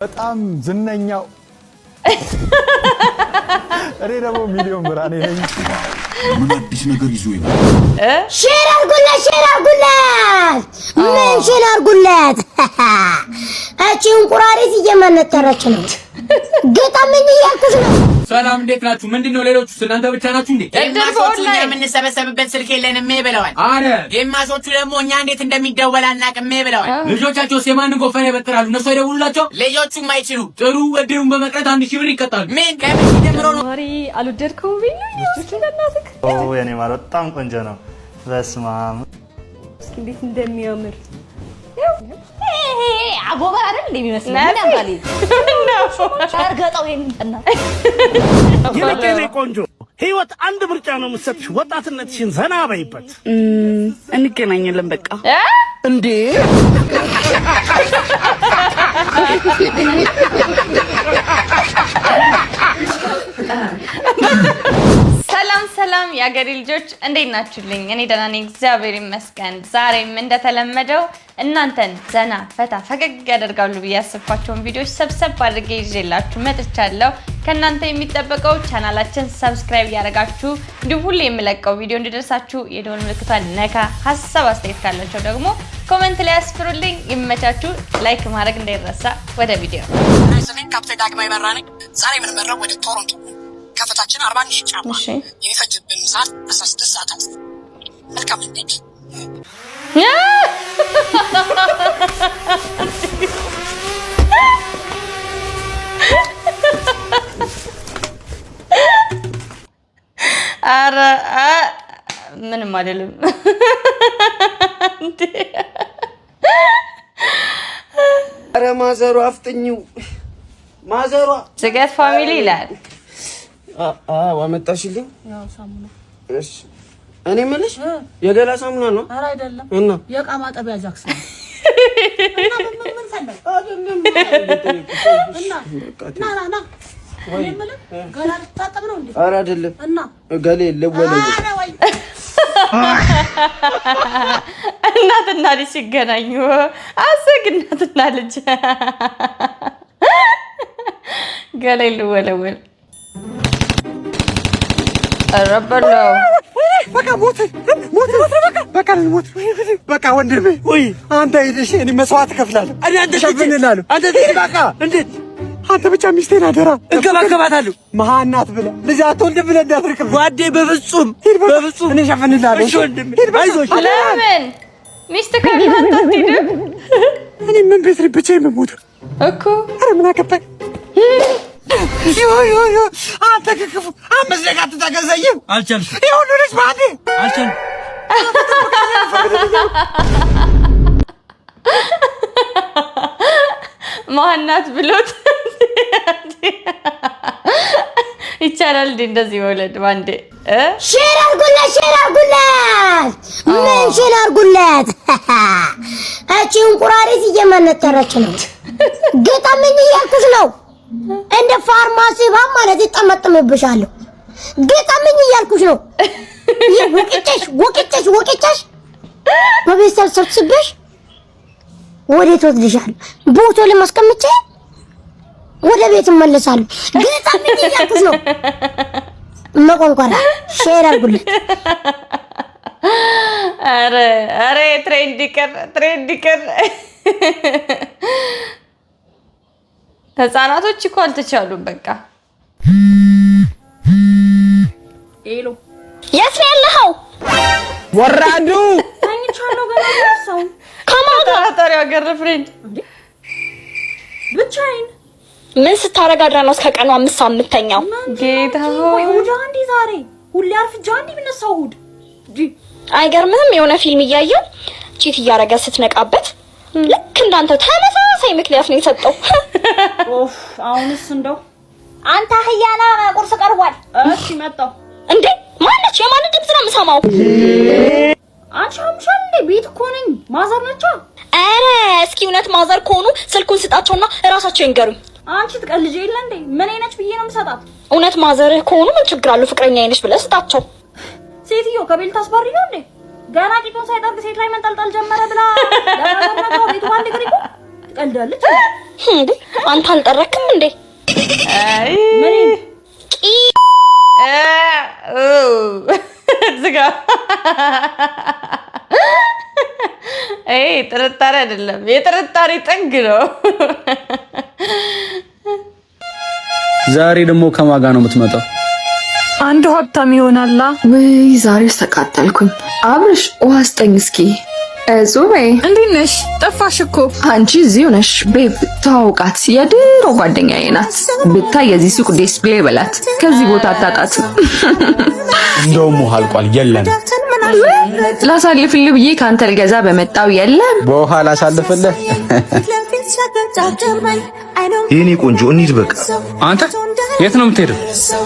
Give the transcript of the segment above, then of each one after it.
በጣም ዝነኛው እኔ ደግሞ ሚሊዮን ብርሃኔ ነኝ። ምን አዲስ ነገር ይዞ ይመጣል? Share አድርጉለት፣ share አድርጉለት፣ ምን share አድርጉለት። እቺ እንቁራሪት እየመነጠረች ነው። ግጠምኝ እያልኩሽ ነው። ሰላም፣ እንዴት ናችሁ? ምንድን ነው ሌሎቹ እናንተ ብቻ ናችሁ እንዴ? ግማሾቹ እኛ የምንሰበሰብበት ስልክ የለንም ብለዋል። አረ። ግማሾቹ ደግሞ እኛ እንዴት እንደሚደወል አናውቅም ብለዋል። ልጆቻቸውስ የማንን ጎፈን ይበጥራሉ? እነሱ አይደውሉላቸው? ልጆቹም አይችሉ። ጥሩ፣ እድሉን በመቅረት 1000 ብር ይቀጣሉ። ምን ከምን ጀምሮ ነው? ማሪ አልወደድከውም? እስኪ በእናትህ። የኔ ማር በጣም ቆንጆ ነው። በስመ አብ። እስኪ እንዴት እንደሚያምር። ይሄ አጎበር አይደል እንደ የሚመስለው? ምን ያምራል? እርገጠው ይሄንን በእናትህ። ይልቅ የኔ ቆንጆ ህይወት አንድ ምርጫ ነው የምትሰጥሽ። ወጣትነትሽን ዘና በይበት። እንገናኛለን በቃ። እንዴ? ሰላም ሰላም የአገሬ ልጆች፣ እንዴት ናችሁልኝ? እኔ ደህና ነኝ፣ እግዚአብሔር ይመስገን። ዛሬም እንደተለመደው እናንተን ዘና ፈታ ፈገግ ያደርጋሉ ብዬ ያሰብኳቸውን ቪዲዮዎች ሰብሰብ አድርጌ ይዤላችሁ መጥቻለሁ። ከእናንተ የሚጠበቀው ቻናላችን subscribe እያደረጋችሁ እንዲሁም ሁሌ የምለቀው ቪዲዮ እንዲደርሳችሁ የደወል ምልክቷን ነካ፣ ሀሳብ አስተያየት ካላቸው ደግሞ comment ላይ ያስፍሩልኝ። ይመቻችሁ። Like ማድረግ እንዳይረሳ። ወደ ቪዲዮ። ካፕቴን ዳግማዊ በራ ነኝ። ዛሬ የምንበረው ወደ ቶሮንቶ፣ ከፍታችን 41,000 ጫማ፣ የሚፈጅብን ሰዓት 16 ሰዓታት። መልካም መንገድ። ኧረ ምንም አይደለም። እንዴ! ኧረ ማዘሯ አፍጥኝው ማዘሯ። ዝገት family ይላል። አዎ አመጣሽልኝ። እሺ እኔ የምልሽ የገላ ሳሙና ነው? ኧረ አይደለም። እና? የእቃ ማጠቢያ ጃክስ ነው። እና ምን ፈለግ? አይደለም። እና ና ና ና፣ እኔ የምልህ ገላ ልትታጠብ ነው እንዴ? ኧረ አይደለም። እና? ገሌ ልወለድ። ኧረ ወይ። እናትና ልጅ ሲገናኙ አስግ። እናትና ልጅ ገላይ ልወለወል። ኧረ በለው። በቃ ሞት ሞት በቃ በቃ ሞት በቃ ወንድሜ ወይ አንተ ሂድ፣ እሺ እኔ መስዋዕት እከፍላለሁ። እኔ አንተ እሸፍንልሃለሁ። አንተ ትሂድ በቃ። እንዴት? አንተ ብቻ ሚስቴን አደራ እንከባከባታለሁ። መሀን ናት ብለህ ልጅ አትወልድም ብለህ እንዳትርቅም ጓዴ። በፍጹም በፍጹም፣ እኔ እሸፍንልሃለሁ። እሺ ወንድሜ አይዞሽ። ለምን ሚስት ካለ አንተ አትሄድም? እኔ ምን ቤት ብቻዬን የምሞተው እኮ። ኧረ ምን አገባኝ? ዮ አንተ ከክፉ 5 ደቂቃ አትታገዘኝም? አልቻልሽም። ይሄ ሁሉ ልጅ በአንዴ። አልቻልኩም። መሀናት ብሎት ይቻላል እንዴ እንደዚህ መውለድ ባንዴ እ? Share አድርጉለት፣ share አድርጉለት፣ ምን share አድርጉለት። እቺ እንቁራሪት እየመነጠረች ነው። ግጠምኝ እያልኩሽ ነው። እንደ ፋርማሲ ባ ማለት ይጠመጥምብሻለሁ። ግጠምኝ እያልኩሽ ነው። ይህ ወቅጨሽ ወቅጨሽ ወቅጨሽ በቤተሰብ ሰብስበሽ ወዴት ወስድሻለሁ? ቦቶ ለማስቀምጬ ወደ ቤት እመለሳለሁ። ግጠምኝ እያልኩሽ ነው። መቆንቆራ share አድርጉለት። ኧረ ኧረ trend ይቅር፣ trend ይቅር። ህፃናቶች እኮ አልተቻሉም። በቃ። Hello። የት ነው ያለኸው? ወራዱ። ተኝቻለሁ ገና ደርሰው። ከማን ጋር? ተጠራጣሪዋ girlfriend። ብቻዬን። ምን ስታረግ አድራ ነው እስከ ቀኑ 5 ሰዓት የምተኛው? ጌታ ወይ ሆይ። እሑድ አንዴ፣ ዛሬ ሁሌ አርፍጃ አንዴ የምነሳው እሑድ። አይገርምህም? የሆነ ፊልም እያየው cheat እያደረገ ስትነቃበት ልክ እንዳንተው ተመሳሳይ ምክንያት ነው የሰጠው። ኦፍ፣ አሁንስ እንደው። አንተ አህያና ቁርስ ቀርቧል። እሺ መጣሁ። እንዴ ማነች? የማንን ድምፅ ነው የምሰማው? አንቺ አምሻል እንዴ? ቤት እኮ ነኝ። ማዘር ናቸው። ኧረ እስኪ እውነት ማዘር ከሆኑ ስልኩን ስጣቸውና እራሳቸው ይንገሩኝ። አንቺ ትቀልጂ የለ እንዴ? ምን አይነች ብዬ ነው የምሰጣት? እውነት ማዘርህ ከሆኑ ምን ችግር አለው? ፍቅረኛ አይነሽ ብለህ ስጣቸው። ሴትዮ ከቤል ታስባሪ ነው እንዴ? ገና ቂጡን ሳይጠርግ ሴት ላይ መንጠልጠል ጀመረ ብላ ለማዘር ነግረው ቤቱ በአንድ እግር ይቁም። ትቀልዳለች እንዴ? አንተ አልጠረክም እንዴ? አይ ቂ ዝጋ። ይሄ ጥርጣሬ አይደለም፣ የጥርጣሬ ጥግ ነው። ዛሬ ደግሞ ከማን ጋር ነው የምትመጣው? አንዱ ሀብታም ይሆናላ። ውይ ዛሬስ ተቃጠልኩኝ። አብርሽ ውሃ ስጠኝ እስኪ። እጹቤ እንዴት ነሽ? ጠፋሽ እኮ። አንቺ እዚሁ ነሽ። Babe ተዋውቃት፣ የድሮ ጓደኛዬ ናት። ብታይ የዚህ ሱቅ display በላት፣ ከዚህ ቦታ አታጣትም። እንደውም ውሃ አልቋል፣ የለም። ላሳልፍልህ ብዬ ከአንተ ልገዛ በመጣው የለም። በውሃ ላሳልፍልህ። የኔ ቆንጆ እንሂድ በቃ። አንተ የት ነው የምትሄደው?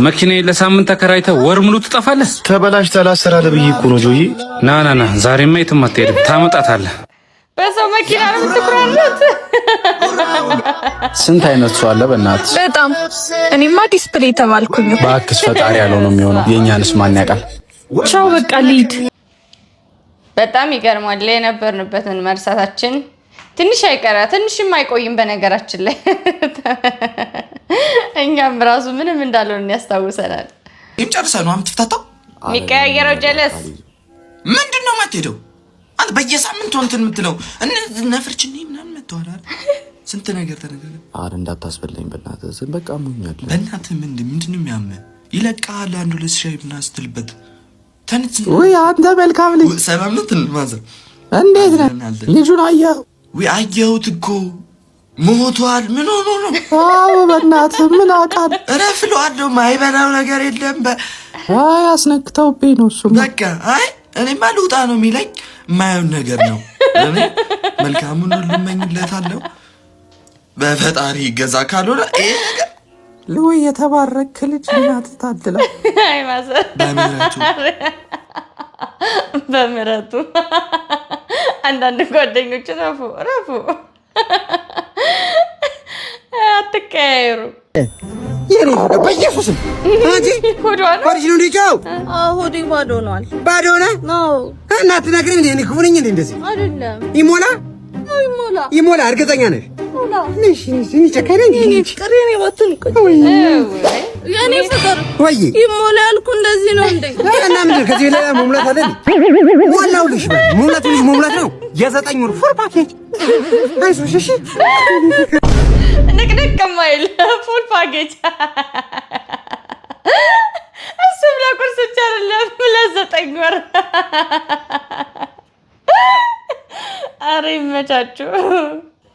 መኪናዬን ለሳምንት ተከራይተህ ወር ሙሉ ትጠፋለህ። ተበላሽታ ላሰራልህ ብዬ እኮ ነው ጆዬ። ና ና ና፣ ዛሬማ የትም አትሄድም፣ ታመጣታለህ። በሰው መኪና ነው የምትኩራሩት። ስንት አይነት ሰው አለ በእናትህ። በጣም እኔማ display ተባልኩኝ። እባክስ ፈጣሪ ያለው ነው የሚሆነው። የእኛንስ ማን ያውቃል? ቻው በቃ ልሂድ። በጣም ይገርማል። የነበርንበትን መርሳታችን ትንሽ አይቀራ ትንሽም አይቆይም። በነገራችን ላይ እኛም ራሱ ምንም እንዳልሆን ያስታውሰናል። ይህም ጨርሰህ ነው የምትፍታታው? የሚቀያየረው ጀለስ ምንድን ነው የማትሄደው? አንተ በየሳምንቱ እንትን የምትለው ነፍርችን ምናምን መተዋል አይደል? ስንት ነገር ተነጋገር። አረ እንዳታስበላኝ በእናትህ፣ በቃ አሞኛል። በእናትህ ምንድን ነው የሚያምህ? ይለቃል። አንድ ሁለት ሻይ ምናምን ስትልበት ተንት ውይ አንተ መልካም ልጅ ሰላም ነው። Mother እንዴት ነህ? ልጁን አየኸው? ውይ አየሁት እኮ ሞቷል። ምን ሆኖ ነው? አዎ በእናትህ ምን አውቃለሁ። እረፍለዋለሁ። ማይበላው ነገር የለም። አይ አስነክተውብኝ ነው እሱማ። በቃ አይ እኔማ ልውጣ ነው የሚለኝ። የማየውን ነገር ነው። እኔ መልካሙን ሁሉ እመኝለታለሁ። በፈጣሪ ይገዛ። ካልሆነ ይሄ ነገር ልውይ የተባረክ ልጅ እናትህ ታድላ። አይ mother በምህረቱ በምህረቱ አንዳንድ ጓደኞች ረፉ ረፉ፣ አትቀያየሩ። የኔ ፍቅር በኢየሱስም አንቺ ሆዷ ነው ሆድሽ ነው እንዲጫው ሆዴ ባዶ ሆኗል። ባዶ ሆነ እና አትነግሪም እንዴ? እኔ ክፉ ነኝ እንዴ? እንደዚህ አይደለም። ይሞላ ይሞላ ይሞላ። እርግጠኛ ነሽ? ይሞላ። እሺ እኔ ጨካኝ ነኝ እንዴ? ፍቅር የኔ ባትን የኔ ፍቅር ወይ ይሞላ ያልኩ እንደዚህ ነው እንዴ? እና ምንድን ከዚህ ሌላ መሙላት አለ እንዴ? ሞላሁልሽ። መሙላት ልጅ መሙላት ነው። የ9 ወር full package። አይዞሽ እሺ። ንቅንቅ የማይል full package። እሱም ለቁርስ ብቻ አይደለም ለ9 ወር። አረ ይመቻችሁ።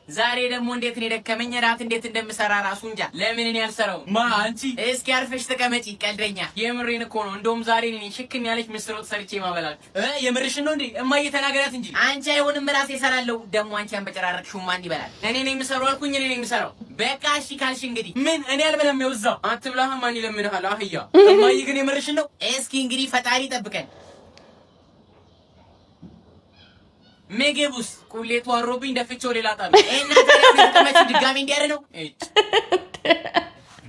ዛሬ ደግሞ እንዴት ነው የደከመኝ። እራት እንዴት እንደምሰራ ራሱ እንጃ። ለምን እኔ አልሰራውም? ማ አንቺ እስኪ አርፈሽ ተቀመጪ። ቀልደኛ። የምሬን እኮ ነው። እንደውም ዛሬ እኔ ሽክን ያለች ምስር ወጥ ሰርቼ ማበላችሁ። የምርሽን ነው እንዴ? እማዬ ተናገሪያት እንጂ። አንቺ አይሆንም፣ ራሴ እሰራለሁ። ደግሞ አንቺ አንበጨራረቅሽው ማን ይበላል? እኔ ነኝ የምሰራው አልኩኝ። እኔ ነኝ የምሰራው። በቃ እሺ ካልሽ እንግዲህ ምን እኔ አልበላም። ያው እዛው አትብላህ፣ ማን ይለምንሃል? አህያ። እማዬ ግን የምርሽን ነው? እስኪ እንግዲህ ፈጣሪ ጠብቀን። ምግቡስ ቁሌቱ አሮብኝ ደፍቼው ሌላ ጣል እና ታዲያ ድጋሚ እንዲያር ነው።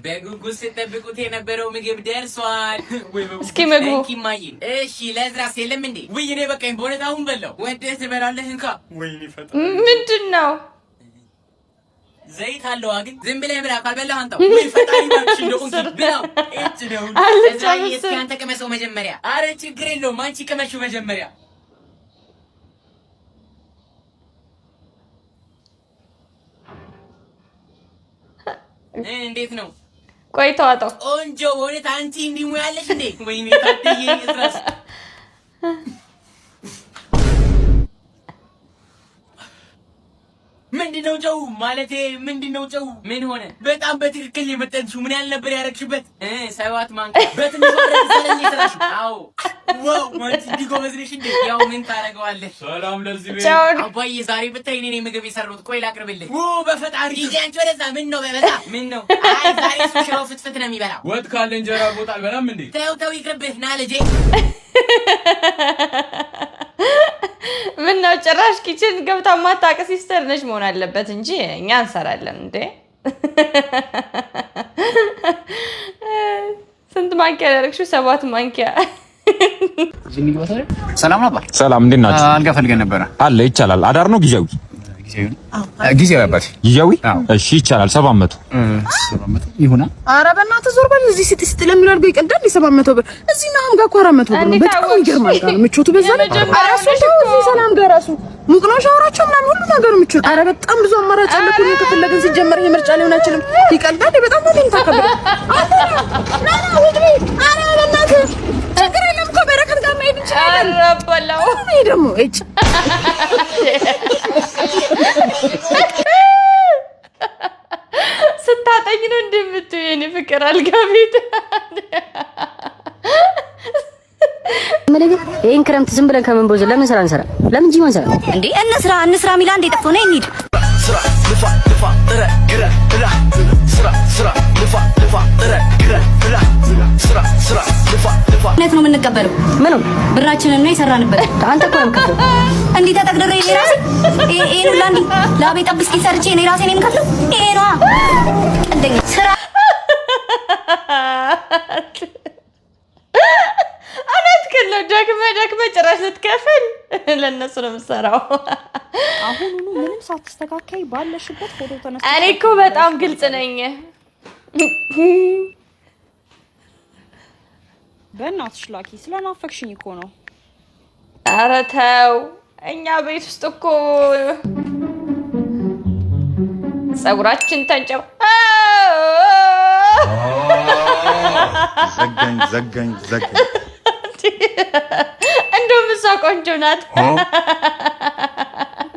በጉጉት ስትጠብቁት የነበረው ምግብ ደርሷል። እስኪ ምግቡ እማዬ። እሺ ለዝራስ የለም እንዴ? ውይ እኔ በቃኝ በእውነት አሁን በላው። ወደህ ትበላለህ? እንካ። ወይኔ ፈጣሪ ምንድን ነው? ዘይት አለው ግን ዝም ብለህ ብላ፣ ካልበላህ አንተው። ውይ ፈጣሪ ባክሽ እንደው እንኪ ብላው። እጭ ነው አልጫ እስኪ አንተ ቅመሰው መጀመሪያ። አረ ችግር የለውም አንቺ ቅመሽው መጀመሪያ። እንዴት ነው? ቆይ ተዋጠው። ቆንጆ በእውነት አንቺ እንዲህ ሙያ አለሽ እንዴ? ወይኔ ታድዬ እዝራስ ምንድነው ጨው? ማለቴ ምንድነው ጨው? ምን ሆነ? በጣም በትክክል የመጠንሽው። ምን ያህል ነበር ያረግሽበት? 7 ማንኪያ በትንሹ አረግሽ የሰራሽው? አዎ። Wow አንቺ እንዲህ ጎበዝ ነሽ እንዴ? ያው ምን ታደርገዋለህ። ሰላም ለዚህ ቤት አባዬ። ዛሬ ብታይ እኔ ነኝ ምግብ የሰራሁት። ቆይ ላቅርብልህ። ኦ በፈጣሪ ይዤ አንቺ ወደዛ። ምን ነው በበዛ? ምን ነው? አይ ዛሬ እሱ ሽሮ ፍትፍት ነው የሚበላው። ወጥ ካለ እንጀራ ቦጥ አልበላም እንዴ? ተው ተው ይቅርብህ። ና ልጄ። ምን ነው ጭራሽ kitchen ገብታ ማታውቅ sister ነች መሆን አለበት እንጂ እኛ እንሰራለን እንዴ። ስንት ማንኪያ ያደረግሽው? 7 ማንኪያ። ሰላም ነው አባ። ሰላም፣ እንዴት ናችሁ? አልጋ ፈልገን ነበረ። አለ፣ ይቻላል። አዳር ነው ጊዜያዊ? ጊዜያዊ አባቴ። ጊዜያዊ? እሺ ይቻላል። 700 ይሁና። ኧረ በእናትህ ዞር በል። እዚህ ስጥ ስጥ ለሚለው አድርጎ ይቀልዳል። የ700 ብር እዚህ ናም ጋር እኮ 400 ብር ነው። በጣም ይገርማል። ጋር ምቾቱ በዛ ላይ ኧረ እሱ ተው፣ እዚህ ሰላም ጋር ራሱ ሙቅ ነው ሻወራቸው ምናምን ሁሉ ነገር ምቾት። ኧረ በጣም ብዙ አማራጭ አለ እኮ ከፈለግን። ሲጀመር ይሄ ምርጫ ሊሆን አይችልም። ይቀልዳል። በጣም ነው የምታከብረው። አንተ ና ና ውጭ። ኧረ በእናትህ ችግር የለም እኮ በረከት ጋር መሄድ እንችላለን። ኧረ በለው። ይሄ ደግሞ እጭ ስታጠኝ ነው እንደምትይው የኔ ፍቅር አልጋ ቤት። ይህን ክረምት ዝም ብለን ከምንቦዝ ለምን ስራ እንሰራ? ለምን ጂም አንሰራ እንዴ? እንስራ እንስራ ሚላ እንዴ ጠፍቶ ነው እንሂድ። ስራ ልፋ ልፋ ጥረ ግረ ብላ፣ ስራ ስራ ልፋ ልፋ ጥረ ግረ ብላ፣ ስራ ስራ ልፋ ልፋ። እውነት ነው የምንቀበለው። ምኑን? ብራችንን ነው የሰራንበት። አንተ እኮ ነው የምከፍለው። እንዲህ ተጠቅድሬ እኔ ራሴ ይሄን ሁላ እንዲህ ላቤ ጠብ እስኪል ሰርቼ እኔ ራሴ ነው የምከፍለው። ይሄ ነዋ ቀደኛ ስራ። እውነት ግን ነው። ደክመህ ደክመህ ጭራሽ ልትከፍል ለእነሱ ነው የምትሰራው። አሁኑኑ ምንም ሳትስተካከይ ባለሽበት ፎቶ ተነስተሽ እኔ እኮ በጣም ግልጽ ነኝ። በእናትሽ ላኪ፣ ስለናፈቅሽኝ እኮ ነው። ኧረ ተው፣ እኛ ቤት ውስጥ እኮ ፀጉራችን ተንጨ ዘጋኝ ዘጋኝ ዘጋኝ። እንደውም እሷ ቆንጆ ናት።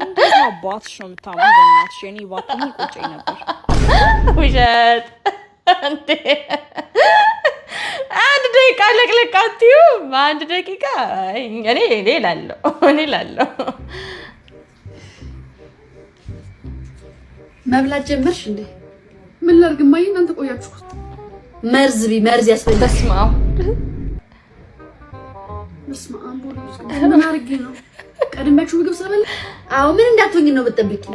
እንዴት አባትሽ ነው የምታምሪው? በእናትሽ የኔ ባትሆኚ ይቆጨኝ ነበር። ውሸት እንዴ! አንድ ደቂቃ ለቅለቅ አትይውም? አንድ ደቂቃ እኔ እላለሁ፣ እኔ እላለሁ። መብላት ጀመርሽ እንዴ? ምን ላድርግ እማዬ፣ እናንተ ቆያችሁ። መርዝ ቢ መርዝ ያስፈልጋል። በስመ አብ። በስመ አብ ወወልድ ወመንፈስ ቅዱስ። ምን አድርጌ ነው ቀድሜያችሁ ምግብ ስለበላ? አዎ ምን እንዳትሆኝ ነው የምትጠብቂ?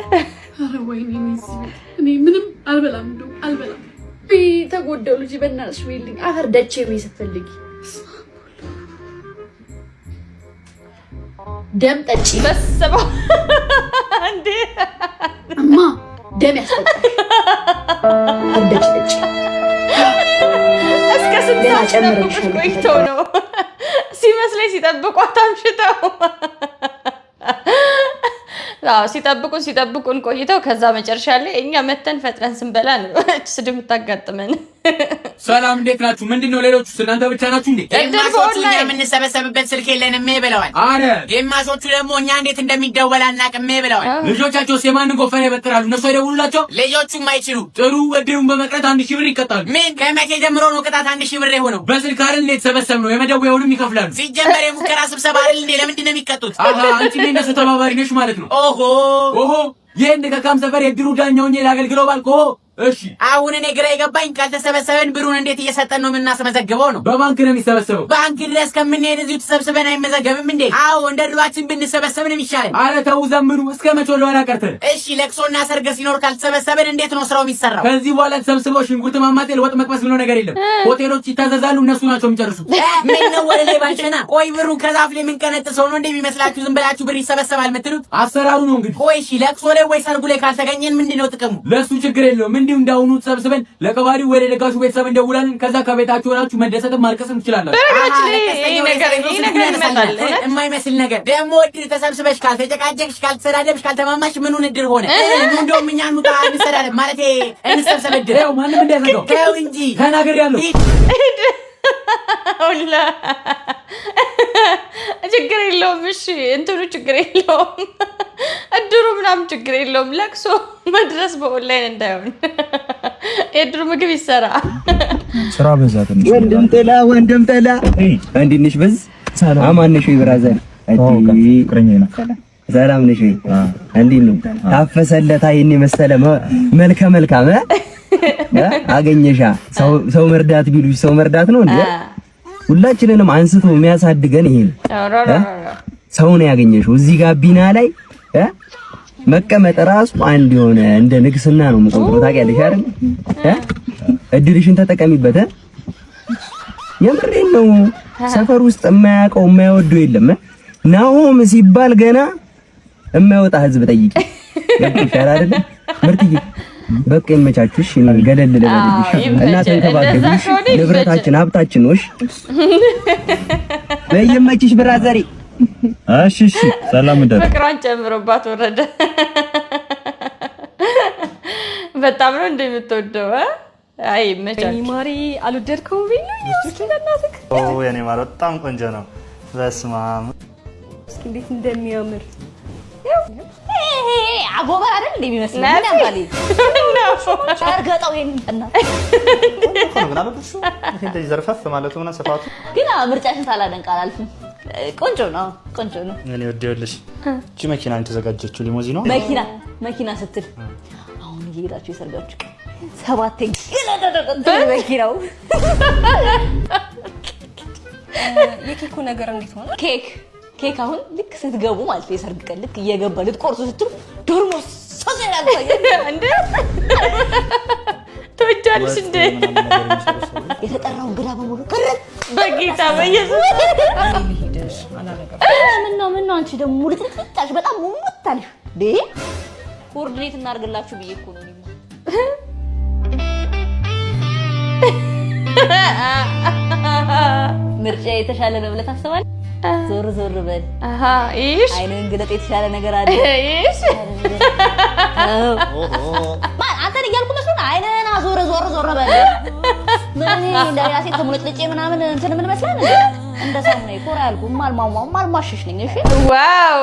ኧረ ወይኔ እኔ እዚህ ቤት እኔ ምንም አልበላም፣ እንደው አልበላም። ተጎዳው ልጅ በእናትሽ በይልኝ። አፈር ደቼ ወይ ስትፈልጊ ደም ጠጪ። በስመ አብ እንዴ! እማ ደም ያስጠጣል። አርደች ጠጪ። እስከ ስንት ገና ሰዓት ሲጠብቁሽ ጨምሬልሻለሁ። ቆይተው ነው ሲመስለኝ ሲጠብቋት አምሽተው። አዎ ሲጠብቁን ሲጠብቁን ቆይተው ከዛ መጨረሻ ላይ እኛ መተን ፈጥነን ስንበላ ነው እች ስድብ የምታጋጥመን። ሰላም እንዴት ናችሁ? ምንድን ነው ሌሎቹ እናንተ ብቻ ናችሁ እንዴ? እድር ግማሾቹ እኛ በኦንላይን የምንሰበሰብበት ስልክ የለንም ብለዋል። አረ ግማሾቹ ደግሞ እኛ እንዴት እንደሚደወል አናውቅም ብለዋል። ልጆቻቸውስ የማንን ጎፈን ይበጥራሉ? እነሱ አይደውሉላቸው? ልጆቹም አይችሉ። ጥሩ እድሩን በመቅረት 1,000 ብር ይቀጣሉ። ምን ከመቼ ጀምሮ ነው ቅጣት 1,000 ብር የሆነው? በስልክ አይደል እንዴ የተሰበሰብነው? የመደወያውንም ይከፍላሉ። ሲጀመር የሙከራ ስብሰባ አይደል እንዴ? ለምንድን ነው የሚቀጡት? አሃ አንቺ የእነሱ ተባባሪ ነሽ ማለት ነው። ኦሆ ኦሆ ይህን ከካም ሰፈር የእድሩ ዳኛ ሆኜ ላገልግለው ባልክ። ኦሆ እሺ አሁን እኔ ግራ የገባኝ ካልተሰበሰበን ብሩን እንዴት እየሰጠን ነው የምናስመዘግበው ነው። በባንክ ነው የሚሰበሰበው። ባንክ ድረስ ከምንሄድ እዚሁ ተሰብስበን አይመዘገብም እንዴ? አዎ እንደ ድሯችን ብንሰበሰብ ነው የሚሻለን። አረ ተው ዘምኑ። እስከ መቼ ወደኋላ ቀርተን? እሺ ለቅሶና ሰርግ ሲኖር ካልተሰበሰበን እንዴት ነው ስራው የሚሰራው? ከዚህ በኋላ ተሰብስበው ሽንኩርት ማማጠል፣ ወጥ መቅመስ ብሎ ነገር የለም። ሆቴሎች ይታዘዛሉ፣ እነሱ ናቸው የሚጨርሱት። ምን ነው ወደ ላይ ባልሸና? ቆይ ብሩን ከዛፍ ላይ የምንቀነጥሰው ነው እንደሚመስላችሁ ዝም ብላችሁ ብር ይሰበሰባል የምትሉት? አሰራሩ ነው እንግዲህ። ቆይ እሺ ለቅሶ ላይ ወይ ሰርጉ ላይ ካልተገኘን ምንድን ነው ጥቅሙ? ለሱ ችግር የለውም። እንዲሁ እንዳሁኑ ተሰብስበን ለቀባሪው ወደ ደጋሹ ቤተሰብ እንደውላለን። ከዛ ከቤታችሁ ሆናችሁ መደሰትም ማልቀስም ትችላላችሁ። በነገራችን ላይ ይሄ ነገር ይመጣል። እውነት የማይመስል ነገር ደግሞ እድር ተሰብስበሽ ካልተጨቃጨቅሽ፣ ካልተሰዳደብሽ፣ ካልተማማሽ ምኑን እድር ሆነ? እንደውም እኛ እንውጣ እንሰዳደብ፣ ማለቴ እንሰብሰብ እድር። ይኸው ማንም እንዳይዘጋው ተው እንጂ ተናግሬያለሁ። ሁላ ችግር የለውም። እሺ እንትኑ ችግር የለውም። እድሩ ምናምን ችግር የለውም። ለቅሶ መድረስ በኦንላይን እንዳይሆን የእድሩ ምግብ ይሰራ። ስራ በዛ ትንሽ። ወንድም ጥላ ወንድም ጥላ እንዴት ነሽ? በዝ አማን ነሽ ወይ brother? ሰላም ነሽ ወይ? እንዴት ነው ታፈሰለታ? ይሄን የመሰለ መልከ መልካም አገኘሻ። ሰው መርዳት ቢሉሽ ሰው መርዳት ነው እንዴ? ሁላችንንም አንስቶ የሚያሳድገን ይሄ ነው። ሰው ነው ያገኘሽው። እዚህ ጋቢና ላይ መቀመጥ ራሱ አንድ የሆነ እንደ ንግስና ነው የምቆጥረው። ታውቂያለሽ አይደል? እድልሽን ተጠቀሚበት። የምሬን ነው። ሰፈር ውስጥ የማያውቀው የማይወደው የለም። ናሆም ሲባል ገና የማይወጣ ህዝብ ጠይቂ። ገብቶሻል አይደለ? ምርጥዬ በቃ ይመቻችሁ። እሺ እኔ ገለል ልበልልሽ እና ተንከባከቢሽ። እንደዛ ከሆነ ይመችህ። ንብረታችን ሀብታችን ነው። እሺ በይመችሽ brother ኤ። እሺ እሺ፣ ሰላም እደር። ፍቅሯን ጨምሮባት ወረደ። በጣም ነው እንደምትወደው እ? አይ ይመቻችሁ። ማሪ አልወደድከውም ብዬ ነው። እስኪ በእናትህ ኦ የኔ ማር በጣም ቆንጆ ነው። በስመ አብ። እስኪ እንዴት እንደሚያምር ይሄ አጎበር አይደል እንደ የሚመስለው? ምን ያምራል? እርገጠው ይሄን እኮ ነው ግን አልወደድሽውም? ይሄ እንደዚህ ዘርፈፍ ማለቱ ምናምን ስፋቱ ግን ምርጫሽን ሳላደንቅ አላልፍም። ቆንጆ ነው፣ ቆንጆ ነው። እኔ ወደ ይኸውልሽ እቺ መኪና የተዘጋጀችው ሊሞዚኗ መኪና መኪና ስትል አሁን እየሄዳችሁ የሰርጋችሁ ቀን ሰባተኛ መኪናው የኬኩ ነገር እንዴት ሆነ? ኬክ ኬክ አሁን ልክ ስትገቡ ማለት ነው የሰርግ ቀን ልክ እየገባ ልትቆርሱ ስትሉ ዶርሞስ ሶስ ይላል። እንዴ ትወጃለሽ እንዴ? የተጠራው እንግዳ በሙሉ ቅርት በጌታ በኢየሱስ ምነው ምነው አንቺ ደግሞ ሙሉ ጥልጥልጣሽ በጣም ሙሙት አልሽ እንዴ? coordinate እናድርግላችሁ ብዬ እኮ ነው እኔማ። ምርጫ የተሻለ ነው ብለህ ታስባለህ? ዞር ዞር በል። አሃ ይሽ አይንህን ግለጥ፣ የተሻለ ነገር አለ። ይሽ ማን አንተን እያልኩ መስሎህ? አይንህን አዞረ ዞር ዞር በል። ምን እኔ እንደሌላ ሴት ተሙለጭልጬ ምናምን እንትን ምን መስሎህ እንዴ? እንደ ሳሙና ኮራ ያልኩ ማልማማ ማልማሽሽ ነኝ። እሺ wow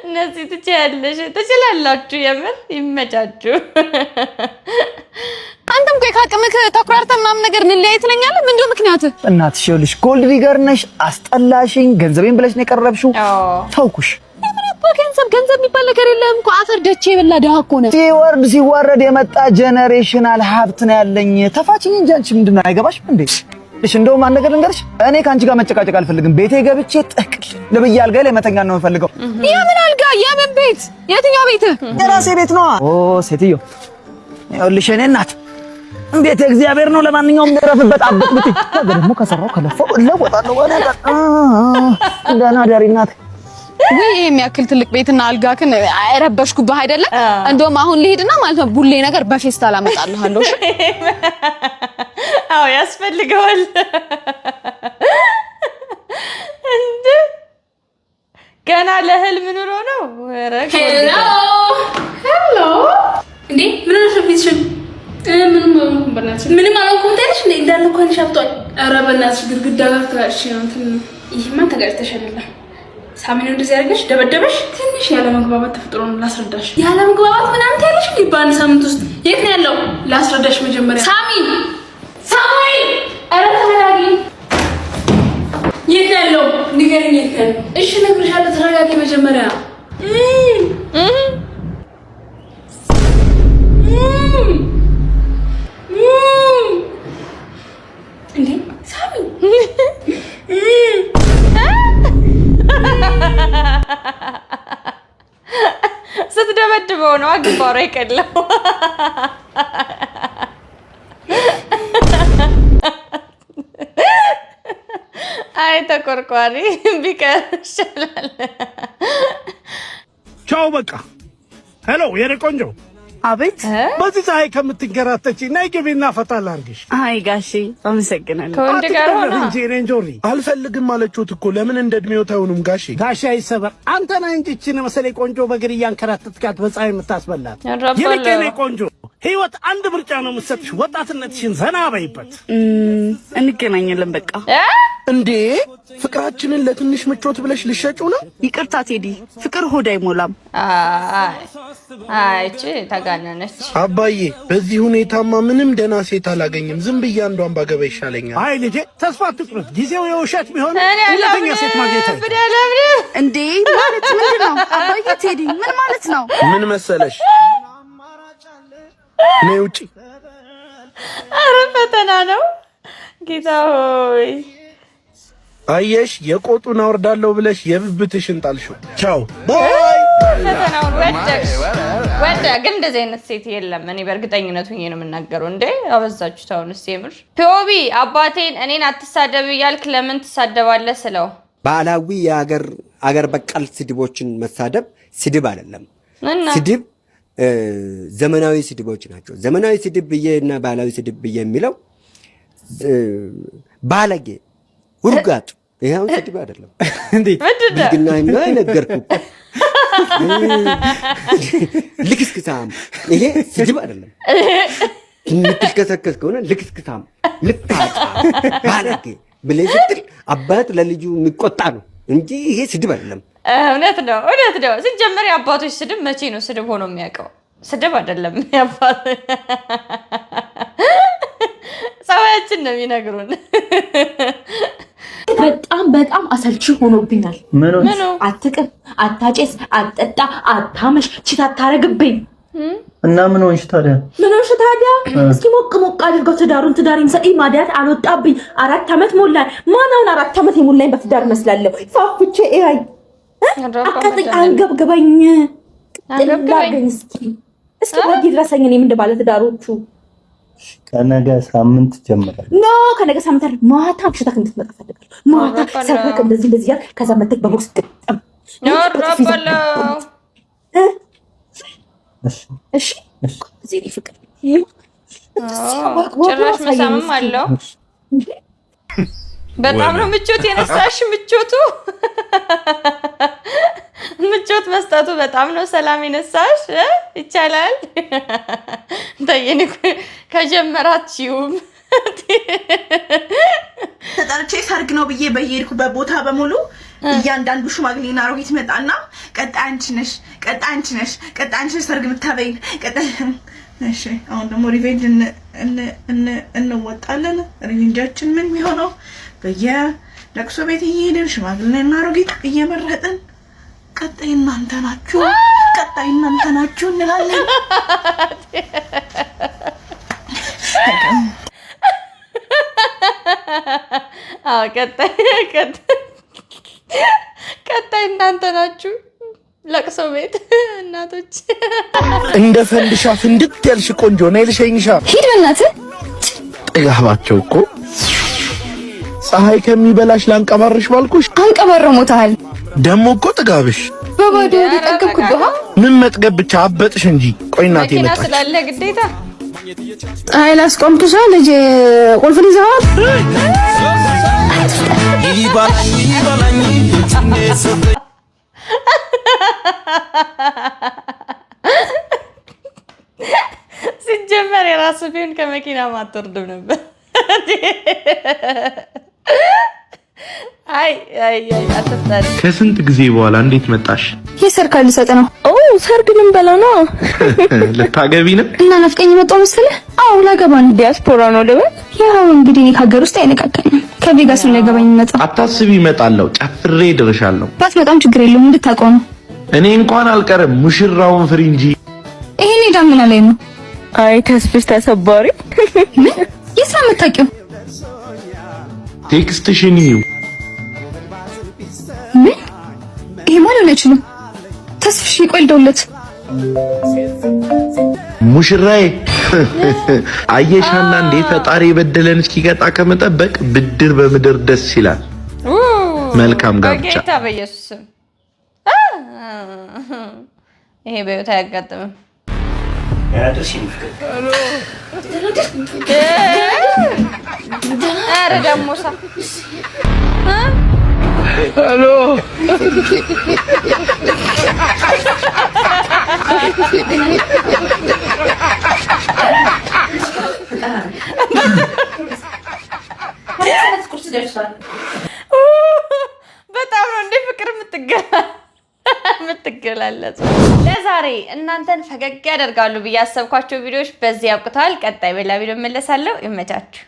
እነዚህ ትችያለሽ፣ ትችላላችሁ። የምር ይመቻችሁ። አንተም ቆይ ካቅምህ ተኩራርተህ ምናምን ነገር እንለያይ ትለኛለህ። ምንድን ነው ምክንያትህ? እናትሽ ይኸውልሽ gold digger ነሽ፣ አስጠላሽኝ። ገንዘቤን ብለሽ ነው የቀረብሽው። ተውኩሽ። ገንዘብ ገንዘብ የሚባል ነገር የለም እኮ አፈር ደቼ የበላ ድሀ እኮ ነህ። ሲወርድ ሲዋረድ የመጣ generational ሀብት ነው ያለኝ። ተፋችኝ እንጂ አንቺ ምንድን ነው አይገባሽም እንዴ? እሺ እንደውም አንድ ነገር ልንገርሽ፣ እኔ ከአንቺ ጋር መጨቃጨቅ አልፈልግም። ቤቴ ገብቼ ጥቅል ልብዬ አልጋ ላይ መተኛት ነው የምፈልገው። የምን አልጋ? የምን ቤት? የትኛው ቤት? የራሴ ቤት ነዋ። ኦ ሴትዮ ይኸውልሽ የእኔ እናት ቤት እግዚአብሔር ነው። ለማንኛውም ልረፍበት አበት ብትይ ነገ ደግሞ ከሰራው ከለፋው እለወጣለሁ። ደህና ደሪ እናት። ወይ ይሄ የሚያክል ትልቅ ቤትና አልጋክን ረበሽኩብህ አይደለም? እንደውም አሁን ልሄድና ማለት ነው ቡሌ ነገር በፌስታል አመጣልሃለሁ። እሺ? አዎ ያስፈልገዋል። እንደ ገና ለህልም ኑሮ ነው። ኧረ Hello hello። እንዴ ምን ሆነሽ ነው ፊትሽን? ምንም አልሆንኩም በእናትሽ። ምንም አልሆንኩም ትያለሽ እንዴ? እንዳለ እኮ ዓይንሽ አብጧል። ኧረ በእናትሽ ግድግዳ ጋር ተጋጭቼ ነው እንትን ነው። ይህማ ተጋጭተሽ አይደለም ሳሚን እንደዚህ አድርገሽ ደበደበሽ። ትንሽ ያለ መግባባት ተፈጥሮ ነው። ላስረዳሽ። ያለ መግባባት ምናምን ትያለሽ እንዴ? በአንድ ሳምንት ውስጥ የት ነው ያለው? ላስረዳሽ መጀመሪያ። ሳሚ ሳሙኤል፣ ኧረ ተረጋጊ። የት ነው ያለው? ንገሪኝ፣ የት ነው ያለው? እሺ እነግርሻለሁ፣ ተረጋጊ መጀመሪያ። እንዴ ሳሚ ስትደበድበው ነው ግንባሩ የቀለው። አይ ተቆርቋሪ ቢቀር ይሻላል። ቻው በቃ። Hello የኔ ቆንጆ። አቤት። በዚህ ፀሐይ ከምትንከራተቺ ነይ ግቢና ፈታ ላድርግሽ። አይ ጋሼ አመሰግናለሁ። ከወንድ ጋር ሆና እንጂ እኔ እንጆሪ አልፈልግም አለችሁት እኮ ለምን እንደ እድሜው አይሆኑም ጋሼ? ጋሼ አይሰበር። አንተ ነህ እንጂ ይህችን መሰለኝ ቆንጆ በእግር እያንከራተትካት በፀሐይ የምታስበላት። ይልቅ የኔ ቆንጆ ህይወት አንድ ምርጫ ነው የምትሰጥሽ፣ ወጣትነትሽን ዘና በይበት። እንገናኛለን በቃ። እንዴ ፍቅራችንን ለትንሽ ምቾት ብለሽ ልሸጪው ነው? ይቅርታ ቴዲ፣ ፍቅር ሆድ አይሞላም። አይ እቺ ተጋነነች። አባዬ በዚህ ሁኔታማ ምንም ደህና ሴት አላገኝም። ዝም ብዬ አንዷን ባገባ ይሻለኛል። አይ ልጄ ተስፋ አትቁረጥ። ጊዜው የውሸት ቢሆን እውነተኛ ሴት ማግኘት አይቻልም። እንዴ ማለት ምንድን ነው አባዬ? ቴዲ ምን ማለት ነው? ምን መሰለሽ፣ ነይ ውጪ። አረ ፈተና ነው ጌታ ሆይ። አየሽ፣ የቆጡን አወርዳለሁ ብለሽ የብብትሽን ጣልሽው። ቻው bye። ፈተናውን ወደቅሽ ወደ ግን እንደዚህ አይነት ሴት የለም። እኔ በእርግጠኝነት ሁኜ ነው የምናገረው። እንዴ አበዛችሁት። አሁንስ የምር ፒኦቢ አባቴን እኔን አትሳደብ እያልክ ለምን ትሳደባለህ ስለው ባህላዊ የሀገር አገር በቀል ስድቦችን መሳደብ ስድብ አይደለም። እና ስድብ ዘመናዊ ስድቦች ናቸው። ዘመናዊ ስድብ ብዬ እና ባህላዊ ስድብ ብዬ የሚለው ባለጌ፣ ውርጋጥ፣ ይሄ አሁን ስድብ አይደለም። ብልግና ነገርኩህ እኮ። ልክስክሳም፣ ይሄ ስድብ አይደለም። የምትልከሰከስ ከሆነ ልክስክሳም፣ ልታጣ፣ ባለጌ ብለህ ስትል አባት ለልጁ የሚቆጣ ነው እንጂ ይሄ ስድብ አይደለም። እውነት ነው፣ እውነት ነው። ሲጀመር የአባቶች ስድብ መቼ ነው ስድብ ሆኖ የሚያውቀው? ስድብ አይደለም። የአባት ጸባያችን ነው የሚነግሩን። በጣም በጣም አሰልቺ ሆኖብኛል። ምኑ? አትቅም፣ አታጨስ፣ አትጠጣ፣ አታመሽ፣ cheat አታረግብኝ። እና ምን ሆንሽ ታዲያ? ምን ሆንሽ ታዲያ? እስኪ ሞቅ ሞቅ አድርገው ትዳሩን። ትዳር ይምሰጥ ማዲያት አልወጣብኝ። 4 ዓመት ሞላኝ። ማን አሁን 4 ዓመት የሞላኝ በትዳር መስላለሁ? ፋፍቼ አይ አቃጠኝ፣ አንገብግበኝ፣ ጥላገኝ። እስኪ እስኪ ወግ ይድረሰኝ። እኔም እንደ ባለ ትዳሮቹ። ከነገ ሳምንት ጀምራል። No፣ ከነገ ሳምንት አይደል፣ ማታ አምሽተህ እንድትመጣ እፈልጋለሁ። ማታ ሰብረክ እንደዚህ እንደዚህ እያልክ ከዛ መተክ በቦክስ ግጥም። ኖሮበለው። እሺ እዚህ ፍቅር። ጭራሽ መሳምም አለው። በጣም ነው ምቾት የነሳሽ። ምቾቱ ምቾት መስጠቱ በጣም ነው ሰላም የነሳሽ እ? ይቻላል። ተየኔ ከጀመራችሁም ተጠርቼ ሰርግ ነው ብዬ በየሄድኩበት ቦታ በሙሉ እያንዳንዱ ሽማግሌና አሮጊት ይመጣና ቀጣይ አንቺ ነሽ፣ ቀጣይ አንቺ ነሽ፣ ቀጣይ አንቺ ነሽ ሰርግ የምታበይን፣ ቀጣይ። እሺ፣ አሁን ደግሞ revenge እንወጣለን። Revenge ኣችን ምን የሚሆነው በየለቅሶ ቤት እየሄድን ሽማግሌና አሮጊት እየመረጥን ቀጣይ እናንተ ናችሁ፣ ቀጣይ እናንተ ናችሁ እንላለን። አዎ፣ ቀጣይ እናንተ ናችሁ። ለቅሶ ቤት እናቶች። እንደ ፈንድሻ ፍንድት ያልሽ ቆንጆ ነይ ልሸኝሻ። ሂድ በእናትህ። ጥጋባቸው እኮ ፀሐይ ከሚበላሽ ላንቀባርሽ ባልኩሽ። አንቀባረው ሞተሃል። ደሞ እኮ ጥጋብሽ። በባዶ ሆድ ጠገብኩብህ። ምን መጥገብ ብቻ አበጥሽ እንጂ። ቆይ እናቴ መኪና መጣች። ስላለ ግዴታ። ፀሐይ ላስቆምኩሽ ልጅ ቁልፍን ይዘዋል። ሲጀመር የራሱ ቢሆን ከመኪና ማትወርድም ነበር። አይ አይ አይ አትፍጠሪ። ከስንት ጊዜ በኋላ እንዴት መጣሽ? የሰርግ ካርድ ልሰጥ ነው። ኦ፣ ሰርግ ልንበላ ነው። ልታገቢ ነው? እና ናፍቀኝ የመጣው መሰለህ? አዎ፣ ላገባ ነው። ዲያስፖራ ነው ልበል? ያው እንግዲህ እኔ ከሀገር ውስጥ አይነቃቀኝም። ከቬጋስ ነው ሊያገባኝ የሚመጣው። አታስቢ፣ እመጣለሁ። ጨፍሬ ድርሻለሁ። ባትመጣም ችግር የለውም፣ እንድታውቀው ነው። እኔ እንኳን አልቀርም፣ ሙሽራውን ፍሪ እንጂ። ይሄኔ ዳመና ላይ ነው። አይ ተስፍሽ ተሰባሪ። ምን? የት ነው የምታውቂው? Text ሽን እዩ። ምን? ይሄማ ሊሆን አይችልም። ተስፍሽ፣ ቆይ ልደውልለት። ሙሽራዬ፣ አየሽ፣ አንዳንዴ ፈጣሪ የበደለን እስኪቀጣ ከመጠበቅ ብድር በምድር ደስ ይላል። መልካም ጋብቻ። በጌታ በኢየሱስ ስም ይሄ በህይወት አያጋጥምም። ኧረ ደግሞ ሳ Hello። ቁርስ ደርሷል። በጣም ነው እንዴ ፍቅር የምትገላለጹ። ለዛሬ እናንተን ፈገግ ያደርጋሉ ብዬ ያሰብኳቸው ቪዲዮዎች በዚህ አብቅተዋል። ቀጣይ በሌላ ቪዲዮ እመለሳለሁ። ይመቻችሁ።